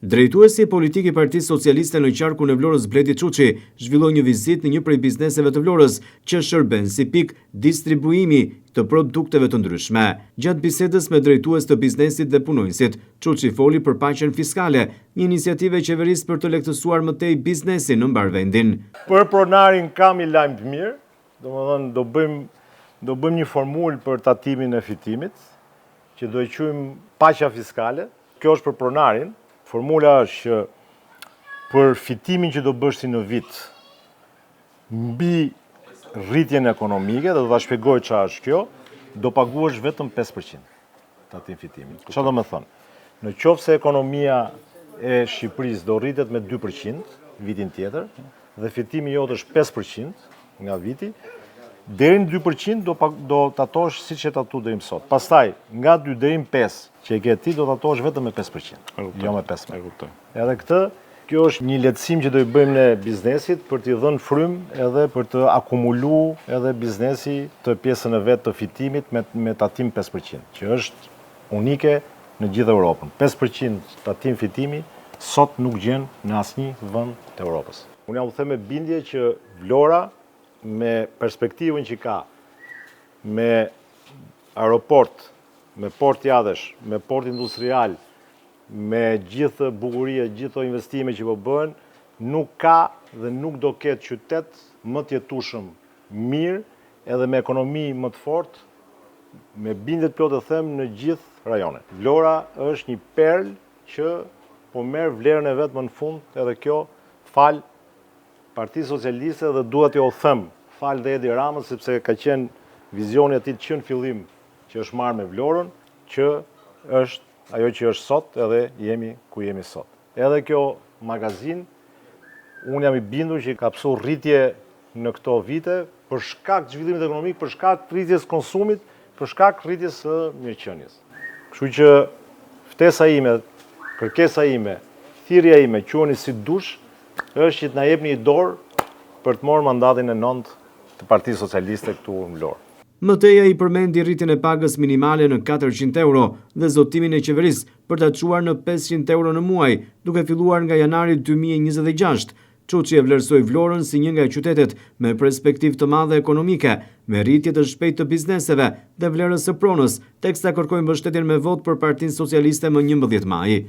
Drejtuesi politik i Partisë Socialiste në qarkun e Vlorës Bledi Çuçi zhvilloi një vizitë në një prej bizneseve të Vlorës që shërben si pikë distribuimi të produkteve të ndryshme. Gjatë bisedës me drejtues të biznesit dhe punonjësit, Çuçi foli për paqen fiskale, një iniciativë e qeverisë për të lehtësuar më tej biznesin në mbarë vendin. Për pronarin kam një lajm të mirë, domethënë do bëjmë do bëjmë një formulë për tatimin e fitimit, që do e quajmë paqja fiskale. Kjo është për pronarin. Formula është që për fitimin që do bësh ti në vit mbi rritjen ekonomike, dhe do ta shpjegoj çfarë është kjo, do paguash vetëm 5% tatim fitimi. Çfarë do me thënë? Në qoftë se ekonomia e Shqipërisë do rritet me 2% vitin tjetër, dhe fitimi jot është 5% nga viti, deri në 2% do, do tatosh siç je tatu deri më sot. Pastaj, nga 2 deri në 5 që e ke ti, do tatosh vetëm me 5%, jo me 15. E kuptoj. Edhe këtë, kjo është një lehtësim që do i bëjmë ne biznesit për t'i dhënë frymë edhe për të akumulu edhe biznesi të pjesën e vet të fitimit me, me tatim 5%, që është unike në gjithë Europën. 5% tatim fitimi sot nuk gjen në asnjë vend të Europës. Unë jam them me bindje që Vlora me perspektivën që ka me aeroport, me port jahtesh, me port industrial, me gjithë bukuria, gjithë ato investime që po bëhen, nuk ka dhe nuk do ketë qytet më të jetueshëm mirë edhe me ekonomi më të fortë, me bindje të plotë e them në gjithë rajonin. Vlora është një perlë që po merr vlerën e vet më në fund edhe kjo falë Partisë Socialiste dhe dua t'ju them falë dhe Edi Ramës sepse ka qenë vizioni atij që në fillim që është marrë me Vlorën, që është ajo që është sot edhe jemi ku jemi sot. Edhe kjo magazinë, unë jam i bindur që ka pësu rritje në këto vite për shkak të zhvillimit ekonomik, për shkak të rritjes së konsumit, për shkak të rritjes së mirëqenies. Kështu që ftesa ime, kërkesa ime, thirrja ime, quani si dush, është që të na jepni një dorë për të marrë mandatin e nëntë të Partisë Socialiste këtu në Vlorë. Më tej ai përmendi rritjen e pagës minimale në 400 euro dhe zotimin e qeverisë për ta çuar në 500 euro në muaj, duke filluar nga janari 2026. Çuçi e vlerësoi Vlorën si një nga qytetet me perspektivë të madhe ekonomike, me rritje të shpejtë të bizneseve dhe vlerës së pronës, teksa kërkoi mbështetjen me votë për Partinë Socialiste më 11 maj.